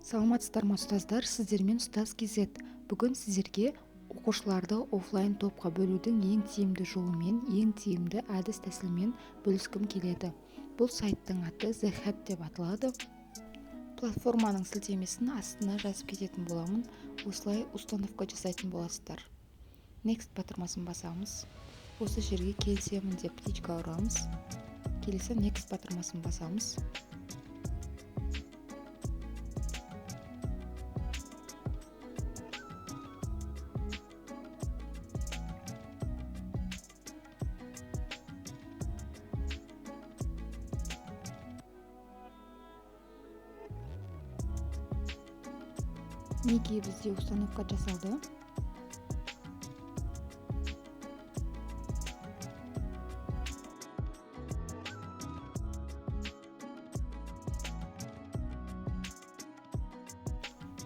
Саламатсыздар ма, ұстаздар? Сіздермен Ұстаз KZ. Бүгін сіздерге оқушыларды офлайн топқа бөлудің ең тиімді жолымен, ең тиімді әдіс тәсілмен бөліскім келеді. Бұл сайттың аты The Hat деп аталады. Платформаның сілтемесін астына жазып кететін боламын. Осылай установка жасайтын боласыздар. Next батырмасын басамыз. Осы жерге келісемін деп птичка ұрамыз. Келесі Next батырмасын басамыз. Мінекей, бізде установка жасалды.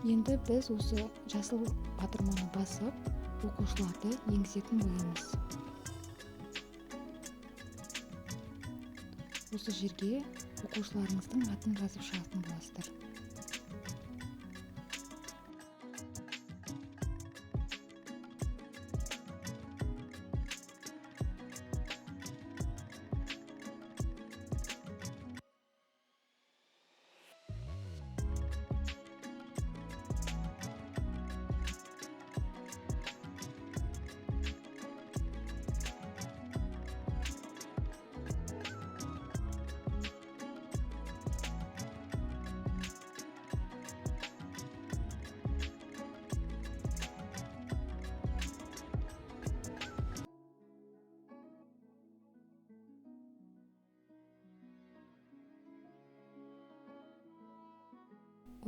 Енді біз осы жасыл батырманы басып, оқушыларды енгізетін боламыз. Осы жерге оқушыларыңыздың атын жазып шығатын боласыздар.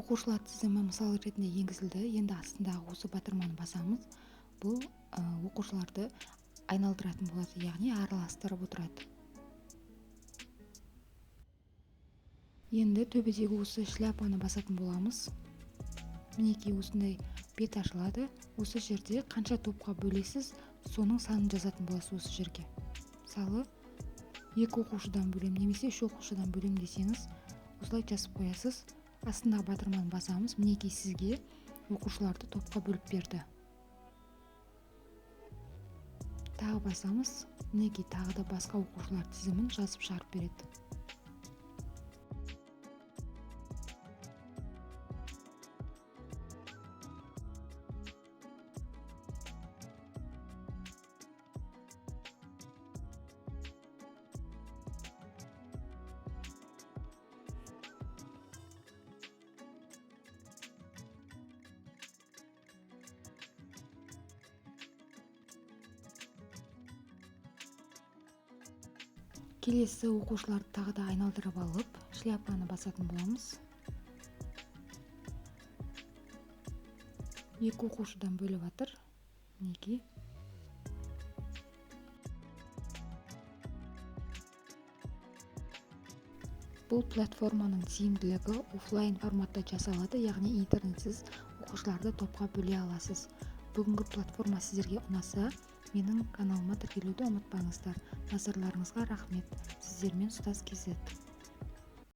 Оқушылар тізімі мысал ретінде енгізілді. Енді астындағы осы батырманы басамыз. Бұл оқушыларды айналдыратын болады, яғни араластырып отырады. Енді төбедегі осы шляпаны басатын боламыз. Мінекей, осындай бет ашылады. Осы жерде қанша топқа бөлесіз, соның санын жазатын боласыз осы жерге. Мысалы, 2 оқушыдан бөлем немесе 3 оқушыдан бөлем десеңіз, осылай жазып қоясыз. Астындағы батырманы басамыз. Мінекей, сізге оқушыларды топқа бөліп берді. Тағы басамыз. Мінекей, тағы да басқа оқушылар тізімін жазып шығарып береді. Келесі оқушыларды тағы да айналдырып алып, шляпаны басатын боламыз. 2 оқушыдан бөліп жатыр. Мінекей. Бұл платформаның тиімділігі офлайн форматта жасалады, яғни интернетсіз оқушыларды топқа бөле аласыз. Бүгінгі платформа сіздерге ұнаса, менің каналыма тіркелуді ұмытпаңыздар. Назарларыңызға рахмет. Сіздермен Ұстаз KZ.